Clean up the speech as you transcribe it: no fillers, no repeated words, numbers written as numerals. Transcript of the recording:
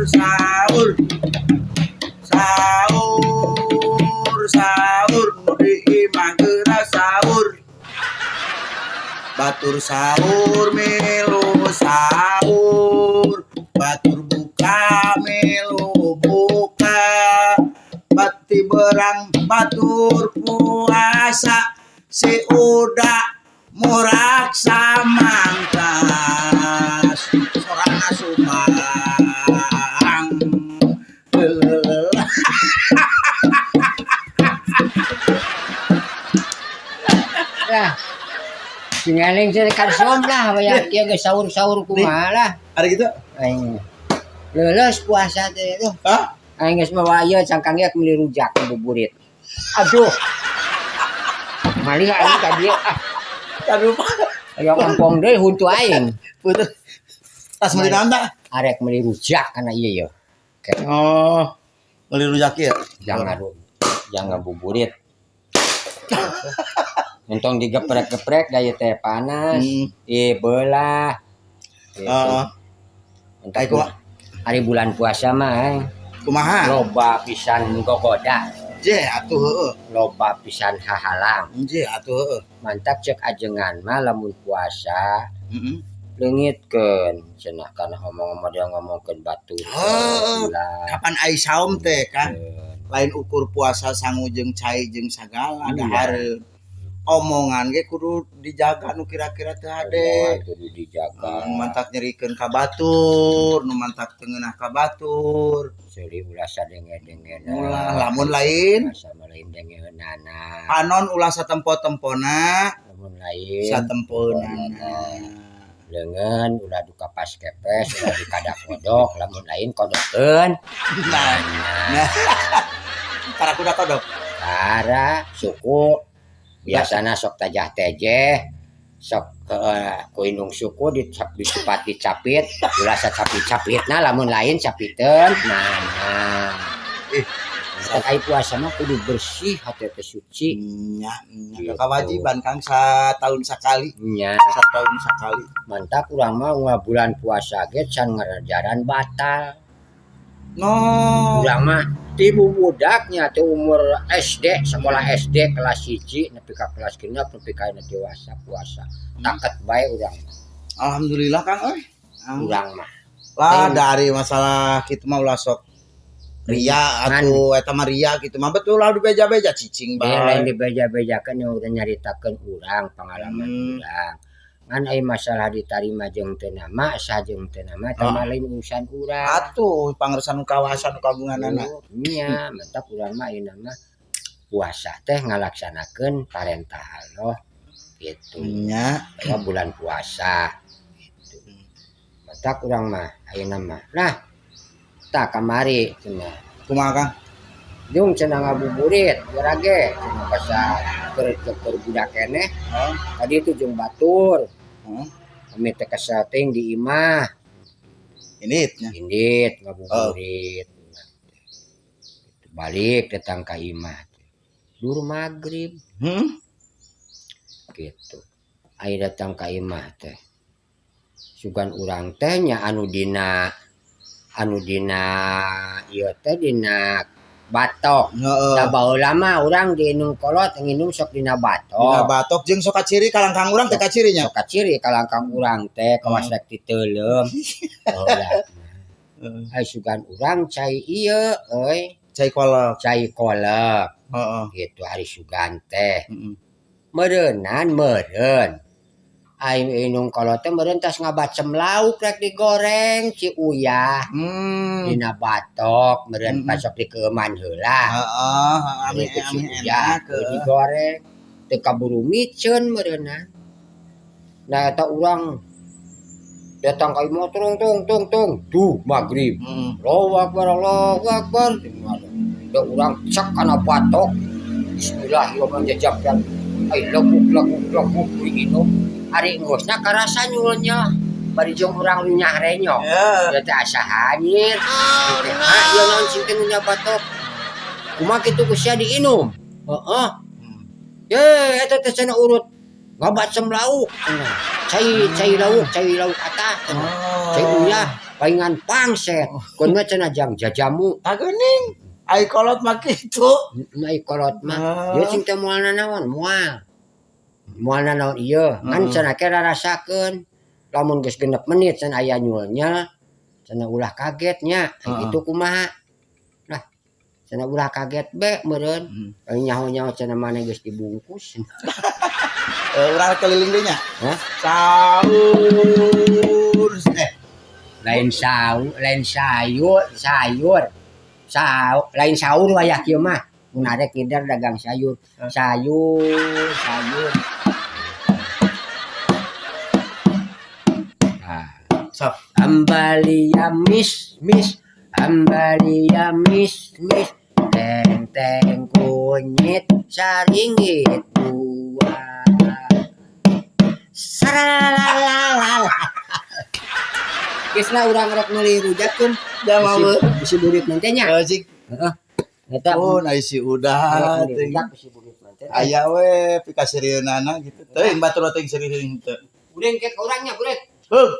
Sahur, sahur, sahur, nu di imah geura sahur. Batur sahur milu sahur, batur buka milu buka, bati berang batur puasa, si uda murak samangkas sorana sumbang. Lelelele. Lah. Singaling sih kalsium lah, waya kieu geus sahur-sahur kumaha lah. Ada gitu? Aing. Leuleus puasa teh tuh. Hah? Aing geus mawa ieu cangkang ge meuli rujak buburit. Aduh. Mali aing ka dieu ah. Aduh. Aya kampung deui huntu aing. Puter. Tas meuli naon tah? Arek meuli rujak kana ieu ye. Oh. Meuli rujak ieu. Jangan buburit. Untung digeprek-geprek da ieu teh panas. Belah. Gitu. Heeh. Entah Ai kumaha? Hari bulan puasa mah Kumaha? Loba pisan gogoda. Je atuh heueuh. Loba pisan hahalang. Je atuh heueuh. Mantap cek ajengan mah lamun puasa. Leungitkeun cenah kana omong-omong dia ngomongkeun batur. Heueuh. Ulah. Kapan ai saum teh kan? Heeh. Lain ukur puasa sangu jeung cai jeung sagala Iya. dahareun. Omongan ge kudu dijaga nu kira-kira teu hade. Omongan kudu dijaga. Nu mantak nyerikeun ka batur, nu mantak teu ngeunah ka batur. Seuli ulah sadenge-dengena. Ulah lamun lain sama lain dengeunana. Panon ulah satempo-tempona. Lamun lain satemponana. Leungeun ulah duka pas kepes, ulah dikadak-kodok, lamun lain kodokeun. Nah, nah. Tara kuda kodok. Tara suku biasana sok tajah tejeh, sok ku indung suku dicepat dicapit, ulah sacapit-capitna lamun lain capiteun. Nah, nah. Mantap ai puasa mah kudu bersih hati teh suci. Nya, nya. Gitu. Kewajiban Kang satahun sakali. Nya. Satahun sakali. Mantap urang mah unggal bulan puasa ge can ngarajaran batal. No. Urang mah ti budaknya teh umur SD, sekolah SD kelas 1 nepi ka kelas 6 nepi ka dewasa puasa. Taket bae urang mah. Alhamdulillah Kang euy. Urang mah. Lah dari masalah kitu mah ulah sok ria atuh eta mah ria kitu mah betul lah dibeja-beja cicing bae. Lain dibeja-bejakeun yang udah nyaritakeun urang pengalaman urang. Ngan ai masalah ditarima jeung teu nama, sah jeung teu nama eta mah lain urusan urang. Atuh pangersa nu kawasan nu kagunganana. Oh, nya, mantap urang mah ayeuna mah puasa teh ngalaksanakeun parentah Allah gitu. Nya. Bahwa bulan puasa gitu. Mantap urang mah ayeuna mah. Nah, tah kamari cenah. Kumaha Kang? Jung cenah ngabuburit urang ge cenah basa keur budak keneh. Heeh. Tadi itu jeung batur. Heeh. Kami teh kesel teuing di imah. Indit nya. Indit ngabuburit. Balik datang ka imah. Dur maghrib. Gitu. Ai datang ka imah teh. Sugan urang teh nya anu dina ieu teh dina batok. Heeh. Da baheula mah urang diinum kolot nginum sok dina batok. Dina batok jeung sok kaciri kalangkang urang teh kacirinya. Sok kaciri kalangkang urang teh kawas rek diteuleum. Baheula. Heeh. Ai sugan urang cai ieu euy. Cai kolek. Cai kolek. Heeh. Gitu ari sugan teh. Heeh. Meureunnan meureun. Ai indung kolot teh meureun tas ngabacem lauk rek digoreng ci uyah. Dina batok meureun pasok dikeuman heula. Heeh, Ari ame ku ci ame uyah enak, heeh. digoreng. Teu kaburu miceun meureunna. Nah eta urang datang ka imah tung tung tung tung duh maghrib. Allahu akbar Allahu akbar. Da urang cek kana batok. Bismillahirrahmanirrahim jajabkan. Ai leguk leguk leguk diinum. Ari enggeusna karasa nyulnya. Bari jeung urang lunyah renyok. Ya. Ieu teh asa hanyir. Oh, Teh, ha, ieu naon sing teh nunya batok. Kumaha kitu ku sia diinum? Heeh. Ye, eta teh cenah urut ngabacem lauk cenah. Cai, cai lauk, cai lauk atah cenah. Oh. Cai uyah. Paingan pangset. Keun we cenah jang jajamu. Tah geuning. Ai kolot mah kitu. Ai kolot mah. Ah. Ieu cing teh moal nanaon, moal. Moal nanaon ieu. Ngan cenah ke rarasakeun. Lamun geus 6 menit cenah aya nyulnya, cenah ulah kaget nya. Ai kitu kumaha? Lah, cenah ulah kaget be meureun. Ai nyaho-nyaho cenah maneh geus dibungkus. Urang keliling deui nya. Hah? Sahur. Lain saur, lain sayur, sayur. Lain sahur wayah kieu mah. Mun arek ngider dagang sayur. Sayur, sayur. Nah. Sok. Ambalia mis mis, ambalia mis mis, teng teng kunyit saringgit dua. Saralalalala. Geus lah urang rek meuli rujak keun. Da mau. Bisi burit nanti nya. Heuh cik. Heeh. Eta Oh, na isi udah rek meuli teuing. rujak bisi burit nanti. Aya we pikasirieunana gitu. Teuing batur teuing sirieun teu. Urang ke urangnya burit. Heuh.